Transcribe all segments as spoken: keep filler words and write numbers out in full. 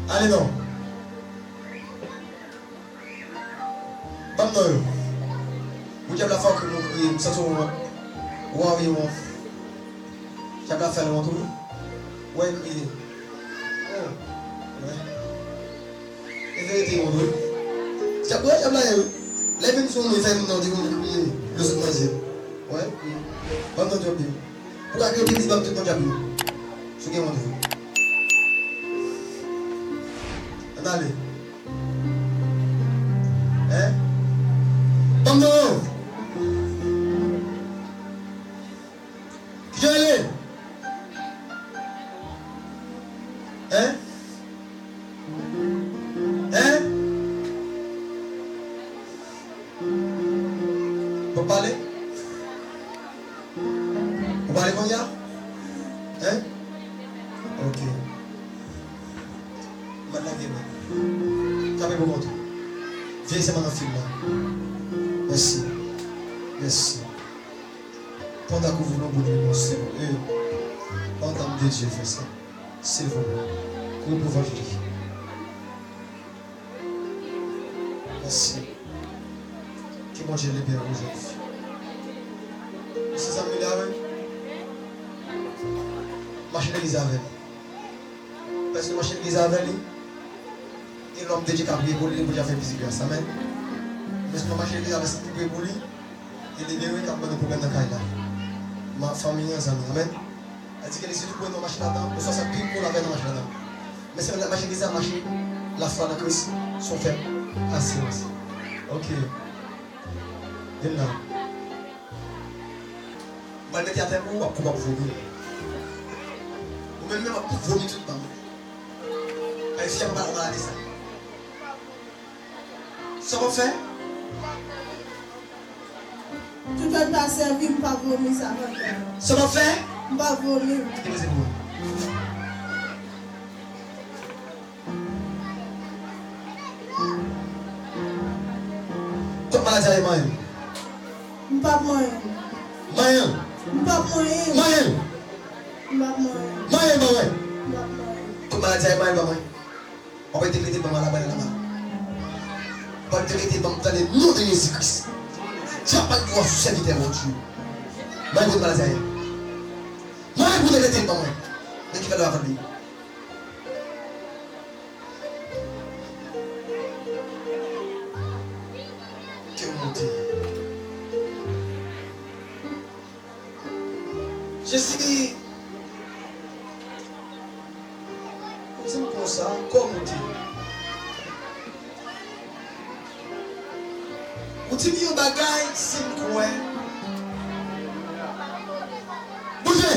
Ale non. Ban m non yo. Pou dyab la fè w kriye, m santi w wont. Ou anvi wont. Dyab la fè l wont wi. Ou wè l kriye. Oh. Wè. E verite wont wi. Dyab, wè dyab la ye wi. Lè vin sou moun, fè moun nan di moun kriye. Yo sot nan zye. Wè, kriye. Ban m non dyab yo. Pou ka kriye, plis ban m tout non dyab yo. Si w gen wont vre. Ann ale. Hein? Ban m non yo. Kijan w rele? Hein? Hein? W ap pale? Ou pale kounye a? Hein? Ok. Mwen lage men. Kanpe pou kont ou. Veye sèlman nan fil la. Mèsi. Mèsi. Pran ta kouvri nou, Bondye, mèsi. E, an dam de Dye, fè sa. Silvouplè. Kouvri pou vanjili. Mèsi. Ke Bondye libere w jodi. Ou se zanmi li avè l? Mache legliz avè l. Pèsonn mache legliz avè li. E lòm de Dye ka priye pou li, li pou Dye fè plis gras. Amèn. Pèsonn mache legliz avè l, se pou priye pou li. E libere k ap ban nou pwoblèm nan kay la. Ma, fanmi an, zanmi, amèn. Sa di ke li sitou pou nou mache ladan, oswa sa pi pou ladan nou mache ladan. Men se mache ki sa mache lafwa nan Kris, se yon fèt asirans. Ok. Vin la. M pral mete atè pou ou, w ap, w ap vomi. Ou menm menm w ap vomi tout ban mwen. Ayisyen pa malade sa. Sa w ap fè? Toutan l pa sèvi, m p ap vomi sa pandan. Sa w ap fè? M p ap vomi. Depoze pou mwen. Kot maladi a ye manyen l? M p ap manyen l. Manyen l. M p ap manyen l. Manyen l. M p ap manyen l. Manyen l ban mwen. M p ap manyen l. Kot maladi a ye manyen l ban mwen. W ap rete rete ban mwen la, ban mwen la. W ap rete rete ban mwen, tande non de Jezi Kris. Dyab pa gen dwa sou sèvitè Bondye. Mwen kot maladi a ye. Mwen pou te rete ban mwen. Men ki fè lè avan li. Ke w monte. Jezi di m konsa, kòm ou di. Ou di m yon bagay, si m kwè. Bouje!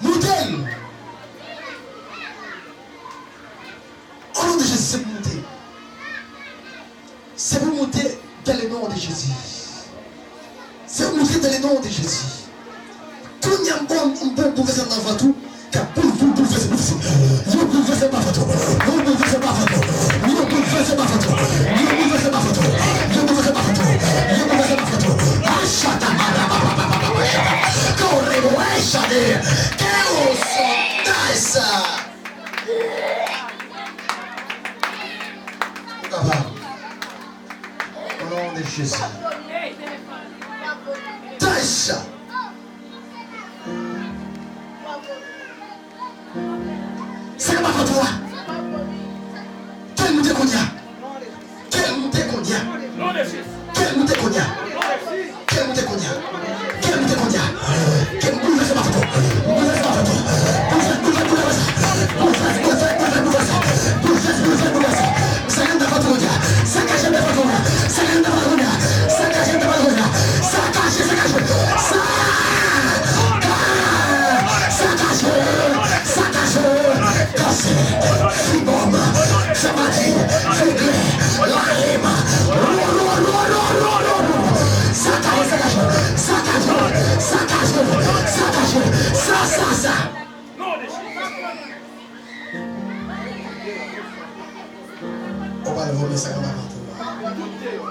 Moute l! O non de Jezi, se pou moute. Se pou moute dans le nom de Jésus. Se pou moute dans le nom de Jésus. Kounye a m bon, m bon boulvèse nan vant ou. K ap boul, boul, boulvèse, boulvèse. Yon boulvèse pa vant ou. Yon boulvèse pa vant ou. Yon boulvèse pa vant ou. Yon boulvèse pa vant ou. Yon boulvèse pa vant ou. Yon boulvèse pa vant ou. Ashata marababababashata. Kore mwen chade. Ke o son dasa. Ou kapab. O non de Jezi. Taysha. Sa k ap avè w a? Ke l moute kounye a. Ke l moute kounye a. Ke l moute kounye a. Ke l moute kounye a. Ke l moute kounye a. Ke l boulvèse pa foto. Boulvèse pa foto. Boulvèse, boulvèse, boulvèse. Boulvèse, boulvèse, boulvèse, boulvèse. Boulvèse, boulvèse, boulvèse. Sakaje nan vant kounye a. Sakaje nan vant kounye a. Sakaje nan vant kounye a. Sakaje, sakaje. Sakaje, sakaje. Sakaje. Sakaje. Kansè. Fibòm. Fè mati. Fè glè. Larim. Ro, ro, ro. Sakaje, sakaje. Sakaje. Sakaje. Sakaje. Sa, sa, sa. Ou pral vòlè sa k anba manto a.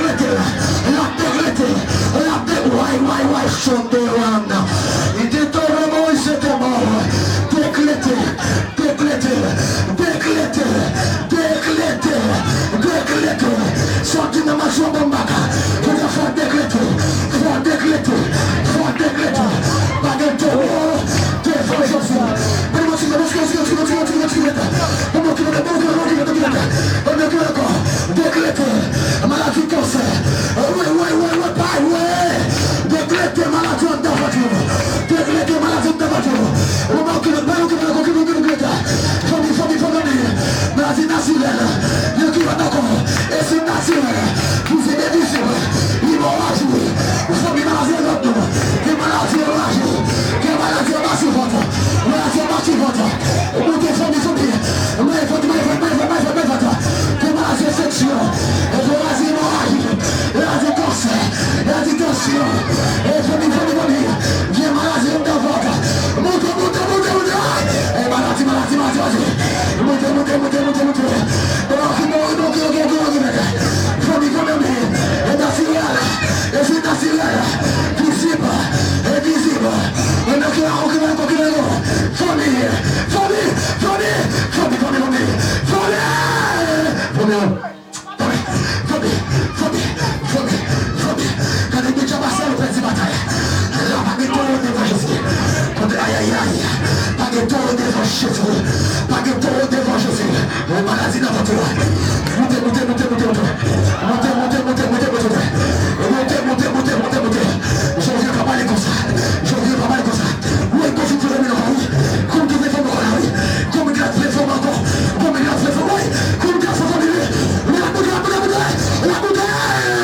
dekrete l. L ap dekrete. L ap de-, way, way, way, chonde wan. Li te tove Moyiz se te mò. Dekrete. Dekrete, dekrete, dekrete, dekrete. Sa w di nan mache w ban m baka. Kounye a fò w dekrete, fò w dekrete, fò w dekrete. Pa gen toro devan Jezi. Ban m okipe, ban m okipe, okipe, okipe, okipe, okipe. Ban m okipe, ban m okipe, ban m okipe, ban m okipe, ban m okipe ankò. Dekrete, maladi kansè. Wi, wi, wi, wi, pa, wi. Dekrete maladi anndan vant ou. Dekrete maladi anndan vant ou. Ou pa okipe, pa okipe, okipe, okipe, okipe. Fanmi, fanmi, fanmi, fanmi. Maladi natirèl. Yo ki pa dakò. E se natirèl. Ki se devizib. Li bon aji. Fanmi maladi anndan nou. Gen maladi anraje. Gen maladi anba ti vant. Maladi anba ti vant. Moute fanmi, fanmi. Maladi vant, maladi vant, maladi vant, maladi vant, maladi vant. Gen maladi enfeksyon. Gen maladi emoraji. Maladi kansè. Maladi tansyon. E fanmi, fanmi, fanmi. Gen maladi anndan vant. Moute, moute, moute, moute. E maladi, maladi, maladi, maladi. Moute, moute, moute, moute, moute. Bon, okipe, okipe, okipe, okipe, okipe. Fanmi, fanmi, fanmi. E natirèl. E se natirèl. Vizib. Envizib. E nan ki la, okipe, okipe, okipe. Fanmi. Fanmi. Fanmi. Fanmi, fanmi, fanmi. Fanmi. Fanmi. Fanmi, fanmi, fanmi, fanmi, fanmi. Gade, deja pase, nou pèdi batay. La, pa gen toro devan Jezi. Kote, ay, ay, ay. Pa gen toro devan Jezi. Pa gen toro devan Jezi. Ou maladi nan vant ou a. Moute, moute, moute, moute, moute. Moute, moute, moute, moute, moute, moute. Moute, moute, moute, moute, moute. Jezi pa pale konsa. Jezi pa pale konsa. Wi, konfit fè fòm ankò, wi. Konfit fè fòm ankò la, wi. Konfit fè fòm ankò. Konfit fè fòm, wi. Konfit fè fòm, wi. Wi, la boute, la boute, la boute. La boute.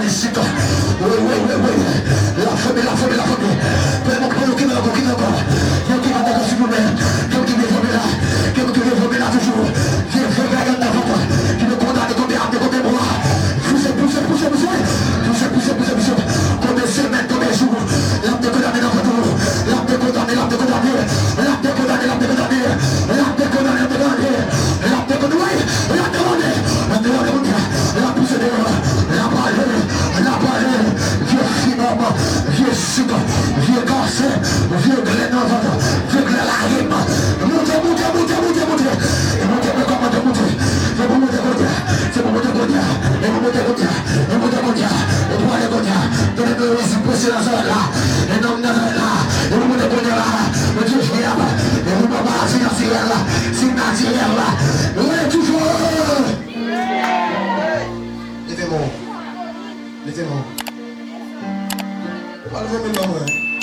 Isit. Wi, wi, wi, wi. Lafòm, lafòm, lafòm. Fè moun ki pa yo ki nan ankò, ki nan ankò. Yo ki pa dakò, silvouplè. Yo ki vle fòme la. Yo ki vle fòme la toujou. Vye fè gagant nan vant. Ki nou kondane konbyen ane, konbyen mwa. Pouse, pouse, pouse, pouse. Pouse, pouse, pouse, pouse. Konbyen semèn, konbyen jou. L ap dekondane nan vant ou. L ap dekondane, l ap dekondane. L ap dekondane, l ap dekondane. L ap dekondane, l ap dekondane. L ap dekondane, wi. L ap dekondane. L ap dekondane, kounye a. L ap pouse deyò. L ap ale. L ap ale. Vye fibwòm. Vye sik. Vye kansè. Vye glè nan vant. Vye glè larim. Moute, moute, moute, moute, moute. E moute, men kòman te moute. Se pou moute kounye a. Se pou moute kounye a. E pou moute kounye a. E pou moute kounye a. E pou ale kounye a. Tande nou, rezi prese Nazarèt la. E nonm Nazarèt la. E pou moute kounye a la. Bondye fè a. E pou papa a, se natirèl la. Se natirèl la. Wi, toujou. Leve men w. Leve men w. Ou pa leve men ban mwen.